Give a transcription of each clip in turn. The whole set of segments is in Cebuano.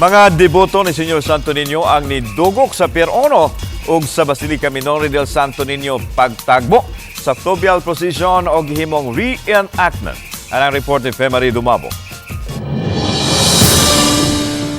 Mga deboto ni Señor Santo Niño ang nidugok sa Pier 1 ug sa Basilica Minore del Santo Niño pagtagbo sa fluvial procession o gihimong reenactment. Anang report ni Femary Dumabo.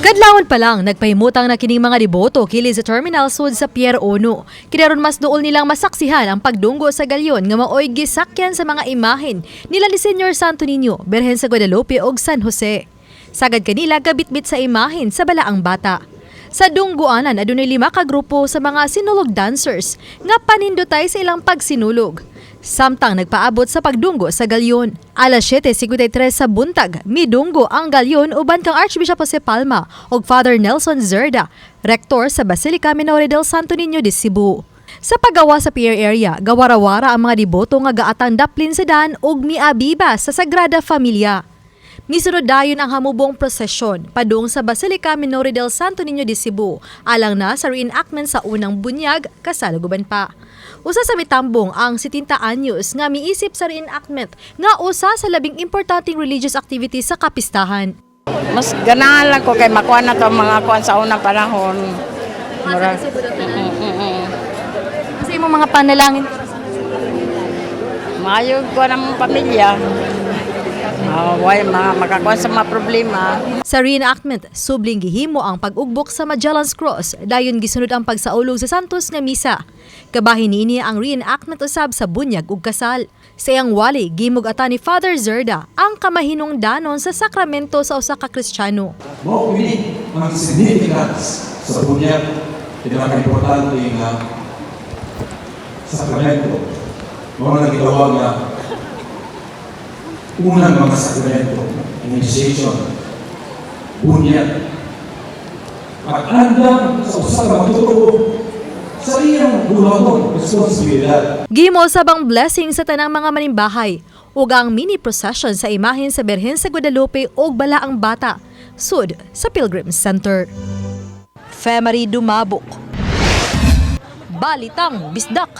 Kadlawon pa lang, nagpahimutang na kining mga deboto kilid sa Terminal Sud sa Pier 1. Kinaron mas duol nilang masaksihan ang pagdunggo sa galyon nga maoy gisakyan sa mga imahen nila ni Señor Santo Niño, Birhen sa Guadalupe ug San Jose. Sagad kanila gabitbit sa imahen sa balaang bata. Sa dungguanan, adunay 5 ka grupo sa mga sinulog dancers nga panindotay sa ilang pagsinulog. Samtang nagpaabot sa pagdunggo sa galyon. Alas 7:53 sa buntag, midunggo ang galyon uban kang Archbishop Jose Palma ug Father Nelson Zerda, rektor sa Basilica Minore del Santo Niño de Cebu. Sa paggawa sa pier area, gawarawara ang mga deboto nga gaatang daplin sa daan ug miabiba sa Sagrada Familia. Misunod dayon ang hamubong prosesyon padung sa Basilica Minore del Santo Niño de Cebu alang na sa reenactment sa unang bunyag kasaluguban pa. Usa sa mitambong ang 70 anyos nga miisip sa reenactment nga usa sa labing importanteng religious activity sa kapistahan. Mas ganahan lang ko kay makuha na to ang mga kuan sa unang panahon. Mura. Sa imong mga panalangin? Maayo ko ng pamilya. Way mga makakuha sa mga problema. Sa reenactment, subling gihimo ang pag-ugbok sa Magellan's Cross, dayon gisunod ang pagsaulog sa Santos nga misa. Kabahin niini ang reenactment usab sa bunyag ug kasal. Sa iyang wali, gimug ata ni Father Zerda ang kamahinungdanon sa sakramento sa usa ka Kristiyano. Mao kini ang significance sa bunyag, pinaka-importante nga sakramento. Mao na gitawag nga unang mga sakramento, initiation, bunyag. Pag-andam sa usa ka magtotoo sa iyang buhaton, responsibilidad. Gihimo usab ang blessing sa tanang mga manimbahay ug ang mini procession sa imahen sa Birhen sa Guadalupe ug Balaang Bata sud sa Pilgrim Center. Femary Dumabok. Balitang Bisdak.